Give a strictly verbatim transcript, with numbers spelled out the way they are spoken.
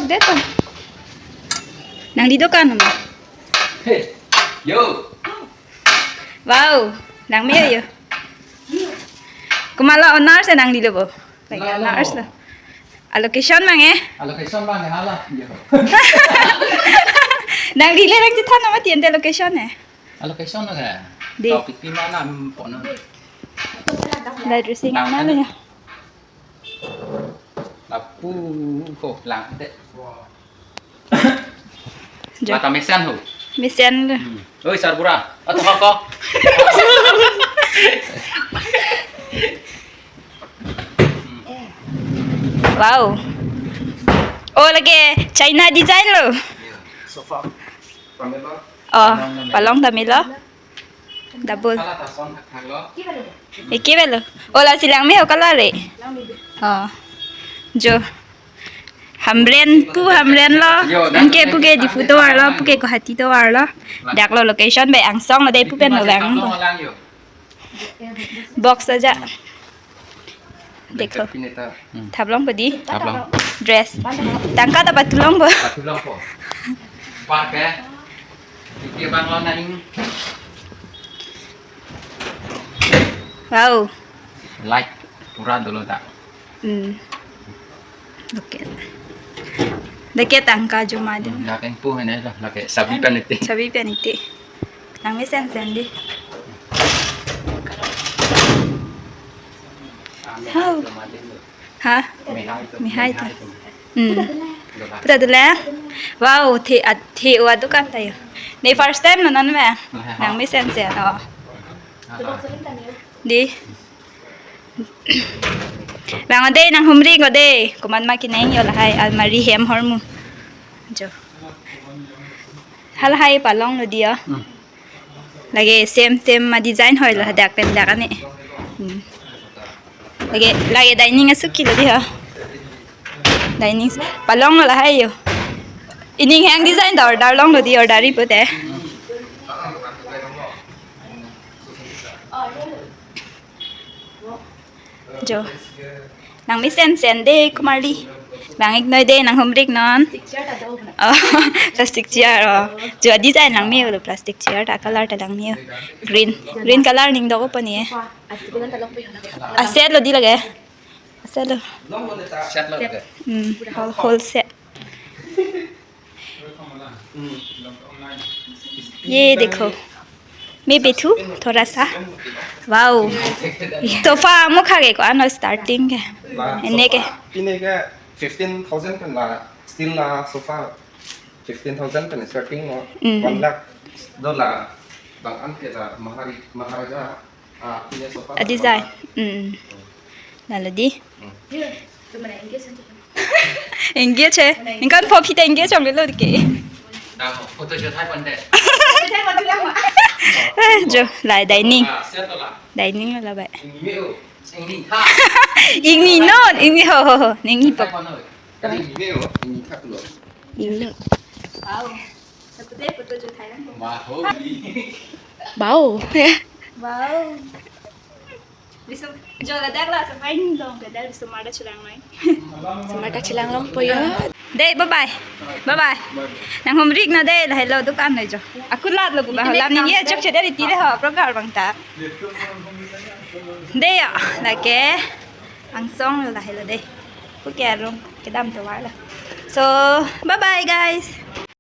Dei to. Nangli dokan ma? Hey, yo. Wow, nangme yo. Komatlo owners e, nanglilo bo? Like, la, la, owners lo. A location abang e? A location abang e, hala. Yo. Nangli le nangchethan nama tian te location e? A location lo ke? Dei. Tau pipi mana, mm, pono. La dressing abang mana ya? Lapu ko lang te. Jo. Mata mesen ho. Mesen lo. Hmm. Oi, sarbura. Atau kok. Wow. Oh, lake China design lo. Sofa. Pamelo. Oh, palong ta melo. Double. Kala ta son thak thak lo. Eke belo. Oh, lasi langme ho kala re. Oh. Jo. Hamren pu, hamren lo. Yo, anke pu ke Diphu tovar lo, pu ke Guwahati tovar lo. Dak lo location, bai angsong lo dei pu pen lo lang. Lang yo. Box aja. Dekho. Pine ta. Hmm. Thaplong po dei. Thaplong. Dress. Tangka ta patulong po. Patulong po. Park e. Ike bang lo naing. Wow. Light pura dolo ta. Hmm. Lake. Lake tangka joma dei. Hmm, lake pu hene la, lake sabi pen ite. Sabi pen ite. Nangme sen sen dei. How? Ha? Mehai to. Mehai to. Hmm. Pura dolo. Wow, the, a, the wa dukan ta yo. Dei first time lo non me. Nangme sen sen. Oh. Dei. Bang o dei, nanghumri ko dei. Komat ma kenang yo lahai almari hem hormu. Jo. Halahai palong lo dei ya. Hmm. Lake same same ma design hoi lo, hadak pen dak ani. Hmm. Lake, lake dining asuki lo dei ha. Dining s-, palong lo lahai yo. Ining hang design ta order long lo dei, order ri po te. Jo. Nangme sen sen dei komarli. Bang ik noi dei, nanghumri non. Oh, plastic chair, oh. Jo, design langme lo, plastic chair ta, color ta langme. Green. Green color ning dok po ni. A set lo dei lake. A set lo. Set lo ke? Hmm, whole, whole set. ये देखो, मैं बैठूं थोड़ा सा। Wow, sofa mo kha ke ko ano starting ke? La, ene ke? Sofa. Pine ke fifteen thousand pen la, steel la sofa fifteen thousand pen starting lo. Mm. One lakh do la, bang an ke la mahari, maharaja. Ah, pine sofa. A design. Mm. Lalo dei. Hmm. Engage he. Ingkan pho phi ta engage ong lo ke. Tamo, photo shoot hai pon dei. Eh, jo, la dining. Ah, siap to la. Dining la bai. Ingni me o, ingni tha. Ingni non, ingni ho, ho, ho. Ingni pok. Hai pon o. Kali ingni me o, ingni tha lo. Ingni. Wow. Satu dei photo shoot hai lang. Wow. Wow. Wow. Bisu, jo ladak la, sampai dong, ladak bisu mada chelang mai. Semata chelang long po yo. Dei, bye bye. Bye bye. Nanghumri ik non dei, lahelo dukan lo jo. Aku lat lo buka holam ningje chok chede ri tile ho, program bang ta. Dei ya, lake angsong lo lahelo dei. Pu ke arong kedam tovar lo. So, bye bye guys.